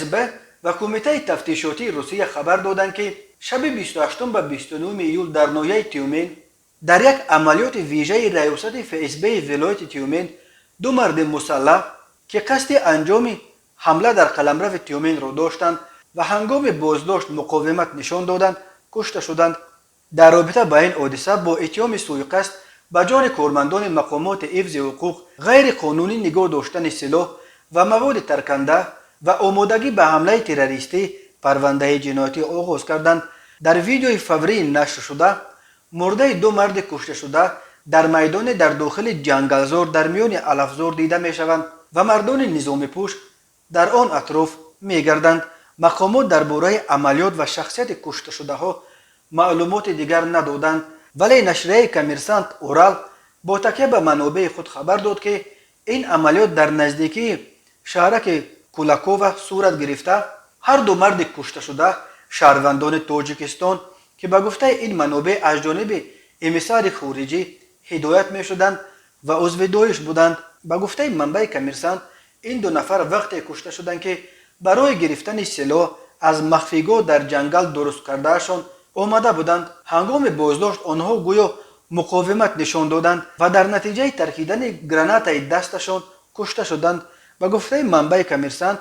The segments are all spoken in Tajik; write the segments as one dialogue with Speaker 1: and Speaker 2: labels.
Speaker 1: ФСБ ва Кумитаи тафтишотии Русия хабар доданд, ки шаби 28 ба 29 июл дар ноҳияи Тюмен дар як амалиёти вижаи раёсати ФСБи вилояти Тюмен ду марди мусаллаҳ, ки қасди анҷоми ҳамла дар қаламрави Тюменро доштанд ва ҳангоми боздошт муқовимат нишон доданд, кушта шуданд. Дар робита ба ин ҳодиса бо иттиҳоми сӯиқасд ба ҷони кормандони мақомоти ҳифзи ҳуқуқ, ғайриқонунӣ нигоҳ доштани силоҳ ва маводи тарканда ва омодагӣ ба ҳамлаи террористӣ парвандаи ҷиноятӣ оғоз карданд. Дар видеои фаврии нашршуда мурдаи ду марди кушташуда дар майдоне дар дохили ҷангалзор дар миёни алафзор дида мешаванд ва мардони низомипӯш дар он атроф мегарданд. Мақомот дар бораи амалиёт ва шахсияти кушташудаҳо маълумоти дигар надоданд, вале нашрияи «Коммерсант Урал» бо такя ба манобеи худ хабар дод, ки ин амалиёт дар наздикии шаҳраки Кулакова сурат гирифта, ҳар ду марди кушташуда шаҳрвандони Тоҷикистон, ки ба гуфтаи ин манобеъ аз ҷониби эмиссари хориҷӣ ҳидоят мешуданд ва узви Доиш буданд. Ба гуфтаи манбаи «Коммерсант», ин ду нафар вақте кушта шуданд, ки барои гирифтани силоҳ аз махфигоҳ дар ҷангал дуруст кардаашон омада буданд. Ҳангоми боздошт онҳо гӯё муқовимат нишон доданд ва дар натиҷаи таркидани гранатаи дасташон кушта шуданд. Ба гуфтаи манбаи «Коммерсант»,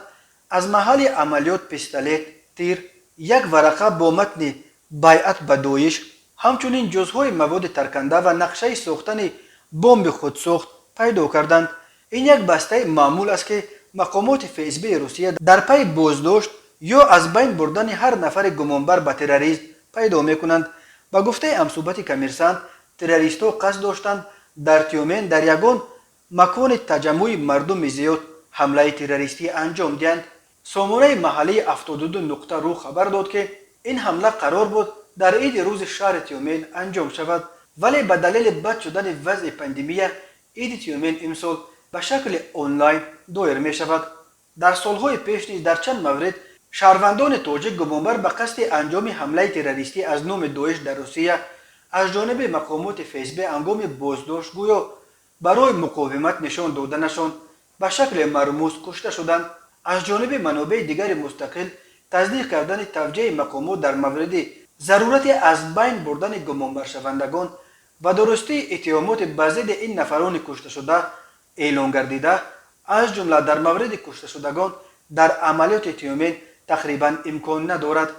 Speaker 1: аз маҳалли амалиёт пистолет, тир, як варақа бо матни «Байъат ба Доиш», ҳамчунин ҷузъҳои маводи тарканда ва нақшаи сохтани бомби худсохт пайдо карданд. Ин як бастаи маъмул аст, ки мақомоти ФСБи Русия дар пайи боздошт ё аз байн бурдани ҳар нафари гумонбар ба терроризм пайдо мекунанд. Ба гуфтаи ҳамсӯҳбати «Коммерсант», террористҳо қасд доштанд дар Тюмен дар ягон макони таҷаммӯи мардуми зиёд ҳамлаи террористӣ анҷом диҳанд. Сомонаи маҳаллии 72.ru хабар дод, ки ин ҳамла қарор буд дар иди рӯзи шаҳри Тюмен анҷом шавад, вале ба далели бад шудани вазъи пандемия иди Тюмен имсол ба шакли онлайн доир мешавад. Дар солҳои пеш низ дар чанд маврид шаҳрвандони тоҷик, гумонбар ба қасди анҷоми ҳамлаи террористӣ аз номи Доиш дар Русия, аз ҷониби мақомоти ФСБ ҳангоми боздошт гӯё барои муқовимат нишон доданашон ба шакли мармуз кушта шуданд. Аз ҷониби манобеи дигари мустақил тасдиқ кардани тавҷеҳи мақомот дар мавриди зарурати аз байн бурдани гумонбаршавандагон ва дурустии иттиҳомоти ба зидди ин нафарони кушташуда эълон гардида, аз ҷумла дар мавриди кушташудагон дар амалиёти Тюмен, тақрибан имкон надорад.